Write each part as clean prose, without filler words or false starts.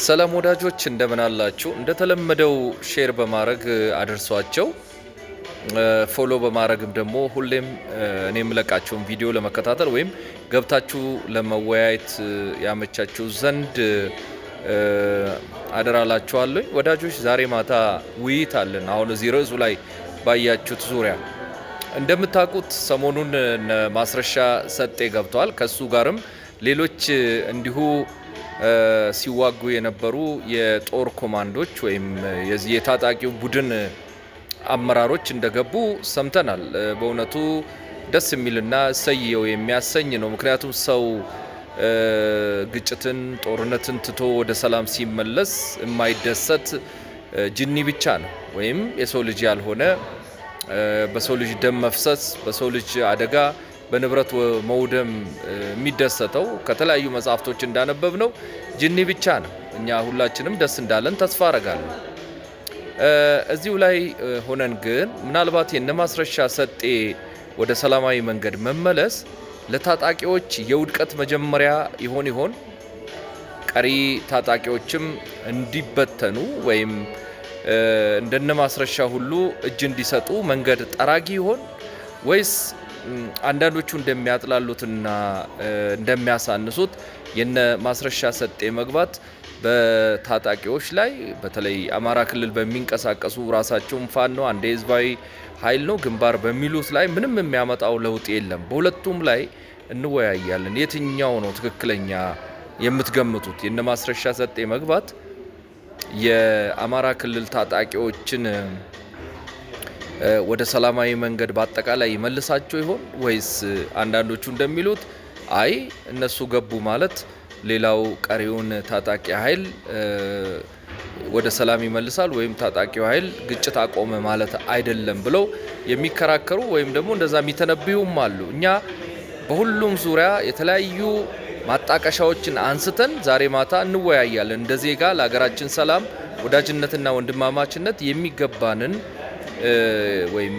ሰላም ወዳጆች፣ እንደምን አላችሁ? እንደተለመደው share በማድረግ አድርሷቸው፣ follow በማድረግም ደግሞ ሁሌም እኔ የምለቃቸውን ቪዲዮ ለመከታተል ወይም ገብታችሁ ለመወያየት ያመቻችሁ ዘንድ አደራላችኋለሁ። ወዳጆች፣ ዛሬ ማታ ውይይት አለን። አሁን እዚህ ርዕሱ ላይ ባያችሁት ዙሪያ እንደምታውቁት ሰሞኑን ማስረሻ ሰጤ ገብተዋል። ከሱ ጋርም ሌሎች እንዲሁ ሲዋጉ የነበሩ የጦር ኮማንዶች ወይም የዚህ የታጣቂው ቡድን አመራሮች እንደገቡ ሰምተናል። በእውነቱ ደስ የሚልና እሰየው የሚያሰኝ ነው። ምክንያቱም ሰው ግጭትን፣ ጦርነትን ትቶ ወደ ሰላም ሲመለስ የማይደሰት ጅኒ ብቻ ነው ወይም የሰው ልጅ ያልሆነ፣ በሰው ልጅ ደም መፍሰስ፣ በሰው ልጅ አደጋ፣ በንብረት መውደም የሚደሰተው ከተለያዩ መጽሐፍቶች እንዳነበብ ነው ጅኒ ብቻ ነው። እኛ ሁላችንም ደስ እንዳለን ተስፋ አረጋለሁ። እዚሁ ላይ ሆነን ግን ምናልባት የነማስረሻ ሰጤ ወደ ሰላማዊ መንገድ መመለስ ለታጣቂዎች የውድቀት መጀመሪያ ይሆን ይሆን? ቀሪ ታጣቂዎችም እንዲበተኑ ወይም እንደነ ማስረሻ ሁሉ እጅ እንዲሰጡ መንገድ ጠራጊ ይሆን? ወይስ አንዳንዶቹ እንደሚያጥላሉትና እንደሚያሳንሱት የነ ማስረሻ ሰጤ መግባት በታጣቂዎች ላይ፣ በተለይ አማራ ክልል በሚንቀሳቀሱ፣ ራሳቸውን ፋኖ አንድ ህዝባዊ ኃይል ነው ግንባር በሚሉት ላይ ምንም የሚያመጣው ለውጥ የለም? በሁለቱም ላይ እንወያያለን። የትኛው ነው ትክክለኛ የምትገምቱት? የነ ማስረሻ ሰጤ መግባት የአማራ ክልል ታጣቂዎችን ወደ ሰላማዊ መንገድ በአጠቃላይ ይመልሳቸው ይሆን? ወይስ አንዳንዶቹ እንደሚሉት አይ እነሱ ገቡ ማለት ሌላው ቀሪውን ታጣቂ ኃይል ወደ ሰላም ይመልሳል ወይም ታጣቂው ኃይል ግጭት አቆመ ማለት አይደለም ብለው የሚከራከሩ ወይም ደግሞ እንደዛ የሚተነብዩም አሉ። እኛ በሁሉም ዙሪያ የተለያዩ ማጣቀሻዎችን አንስተን ዛሬ ማታ እንወያያለን። እንደ ዜጋ ለሀገራችን ሰላም፣ ወዳጅነትና ወንድማማችነት የሚገባንን ወይም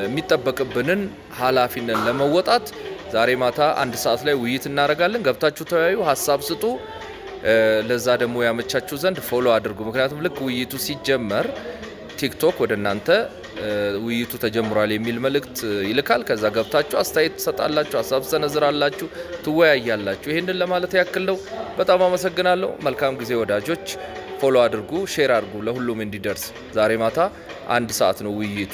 የሚጠበቅብንን ኃላፊነት ለመወጣት ዛሬ ማታ 1 ሰዓት ላይ ውይይት እናደርጋለን። ገብታችሁ ተወያዩ፣ ሀሳብ ስጡ። ለዛ ደግሞ ያመቻችሁ ዘንድ follow አድርጉ። ምክንያቱም ልክ ውይይቱ ሲጀመር ቲክቶክ ወደ እናንተ ውይይቱ ተጀምሯል የሚል መልእክት ይልካል። ከዛ ገብታችሁ አስተያየት ትሰጣላችሁ፣ ሀሳብ ትሰነዝራላችሁ፣ ትወያያላችሁ። ይህንን ለማለት ያክል ነው። በጣም አመሰግናለሁ። መልካም ጊዜ ወዳጆች። Follow አድርጉ፣ share አድርጉ ለሁሉም እንዲደርስ። ዛሬ ማታ 1 ሰዓት ነው ውይይቱ።